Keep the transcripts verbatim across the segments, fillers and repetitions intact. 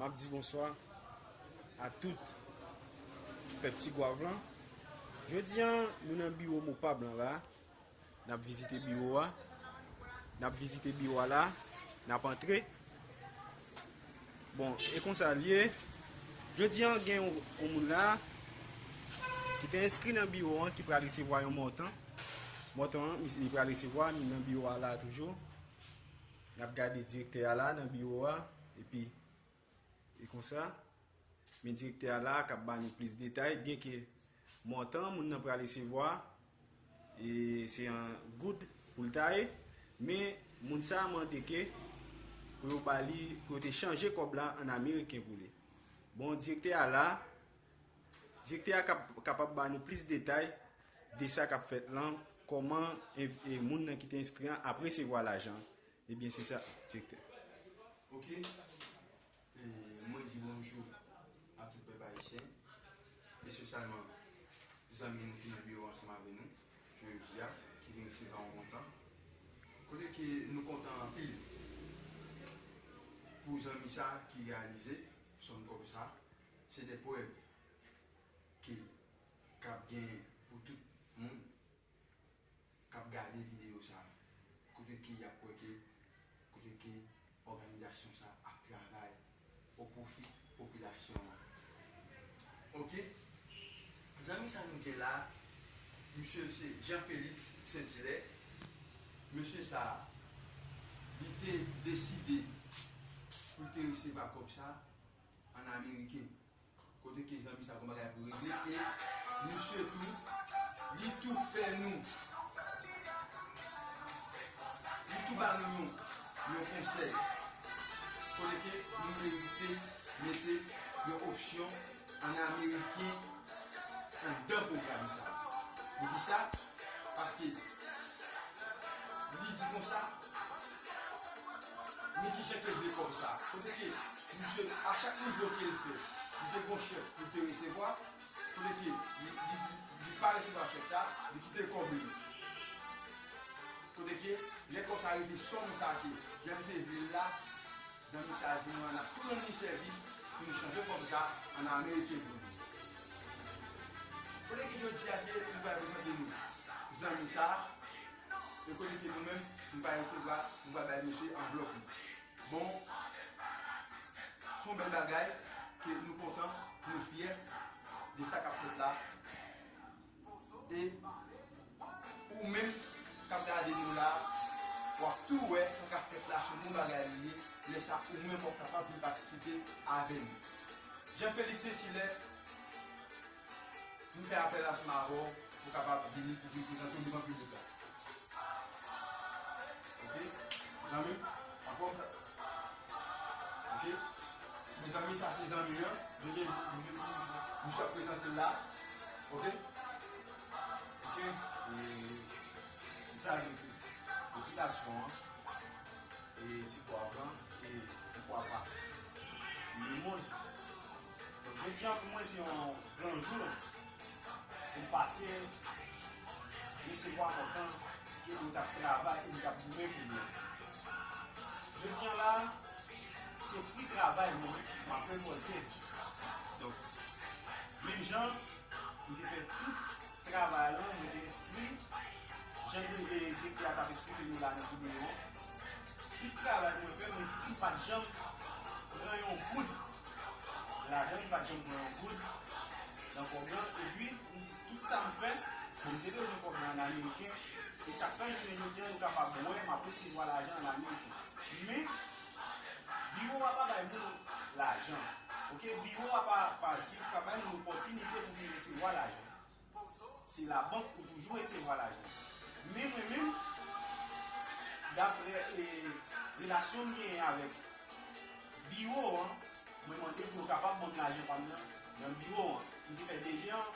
M ap di bonswa a tout pèp Tigwav lan. Jodi a, nou nan biwo Mopab lan la. N ap vizite biwo a. N ap vizite biwo a la. N ap antre. Bon, e konsa l ye. Jodi a, gen yon, yon moun la ki te enskri nan biwo an, ki pral resevwa yon montan. Montan an, li pral resevwa, li nan biwo a la toujou. N ap gade direktè a la nan biwo a. Epi, e konsa, men direktè a la k ap ba nou plis detay, byenke montan moun nan pral resevwa, e se an goud pou l ta ye, men moun sa a mande ke pou yo ba li, pou yo te chanje kòb la an ameriken pou li. Bon, direktè a la, direktè a kap-, kapab ba nou plis detay de sa k ap fèt lan, kòman e, e moun nan ki te enskri an ap resevwa lajan. Ebyen, se sa, direktè. Ok. E, mwen di bonjou a tout pèp ayisyen, espesyalman zanmi nou ki nan biwo ansanm avè nou jodi a, ki vin resevwa yon montan. Kote ke nou kontan anpil pou zanmi sa ki reyalize sòm kòb sa, se de prèv ke k ap gen pou tout moun k ap gade videyo sa a, kote ke y ap wè ke, kote ke òganizasyon sa a ap travay o pwofi popilasyon an. Ok? Zanmi sa nou gen la, misye se Jean Félix Saint-Hilaire. Mesye sa a, li te deside pou l te resevwa kòb sa a an ameriken. Kote ke zanmi sa gon bagay pou regle e misye tou, li tou fè nou, li tou ba nou yon, yon konsèy. Kote ke nou merite mete yon opsyon an ameriken anndan pwogram sa. Poukisa? Paske li di konsa, men kijan ke l vle kòb sa. Kote ke misye, a chak nivo ke l fè, li te gon chèk pou l te resevwa, kote ke li, li, li pa resevwa chèk sa, li kite kòb li. Kote ke lè kòb sa rive sòm sa ke jan l te vle l la, zanmi sa a di nou an ap tou rann li sèvis pou nou chanje kòb sa an ameriken pou li. Kote ke jodi a ke nou pral prezante nou zanmi sa a, e kote ke nou menm nou pral resevwa, nou pral bay misye anvlòp li. Bon, se yon bèl bagay ke nou kontan, nou fyè de sa k ap fèt la. E ou menm k ap gade nou la, w ap tou wè sa k ap fèt la, se yon bon bagay li ye. Lè sa, ou menm w ap kapab vin patisipe avè nou. Jean Félix Saint-Hilaire, nou fè apèl ansanm avè w pou w kapab vini pou vin prezante w devan piblik la. Ok? Zanmi, anfòm? Ok? Mezanmi, sa se zanmi an. Misye ap prezante l la. Ok? Ok? E, e sa, repitasyon an, e Tigwav lan, e poukwa pa lemonn. Donk, jodi a, pou mwen, se yon gran jou pou m pase resevwa montan ke nou t ap travay e nou t ap goumen pou li an. Jodi a la, se fwi travay mwen m ap rekòlte. Donk, menm jan m te fè tout travay lan, mwen te enskri, jan de, e, direktè a t ap esplike nou la nan videyo an. Tout travay mwen fè, mwen enskri, m pa t janm pran yon goud ladan l, m pa t janm pran yon goud nan kòb lan. Epi, m di, tout sa m fè, bon, m te bezwen kòb lan an ameriken, e sa k fè jounen jodi a, nou kapab wè m ap resevwa lajan an ameriken. Men, biwo a pa bay moun lajan. Ok, biwo a pa, pa di, pa bay moun opòtinite pou vin resevwa lajan. Se labank ou toujou resevwa lajan. Men mwen menm, daprè, e, relasyon m genyen avèk biwo an, mwen mande pou yo kapab ban m lajan pa m nan, nan biwo an. M te fè D G an,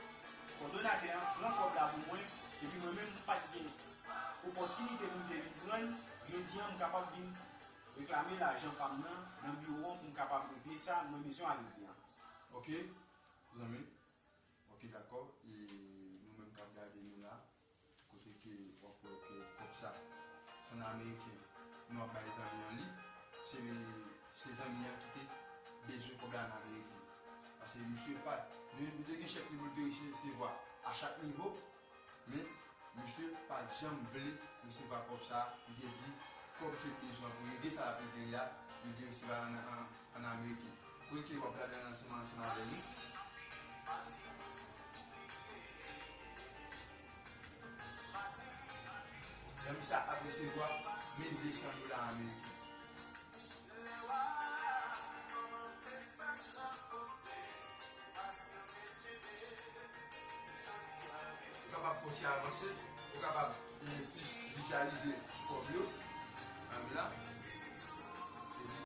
kòdonatè an, pran kòb la pou mwen, epi mwen menm, m pa t gen opòtinite pou m te vin pran l, jodi a, m kapab vin reklame lajan pa m nan, nan biwo an, pou m kapab regle sa mwen bezwen al regle an. Ok, zanmi. Ok, dakò. E nou menm k ap gade nou la, kote ke w ap wè ke kòb sa, se an ameriken, nou ap bay zanmi an li, se, se zanmi an ki te bezwen kòb la ann Ameriken. Paske misye pa t, li, li te gen chèk li pou l te resevwa a chak nivo, men misye pa t janm vle resevwa kòb sa a. Li te di kòb ke l bezwen pou regle sa l ap regle a, li vle resevwa l ann, ann, ann Ameriken. Pou l ke w ap gade ansanm, ansanm avè nou. Lè misye ap resevwa mil de san dola ameriken. Ou kapab kontinye avanse, ou kapab, eh, plis vizyalize kòb yo. Ann la.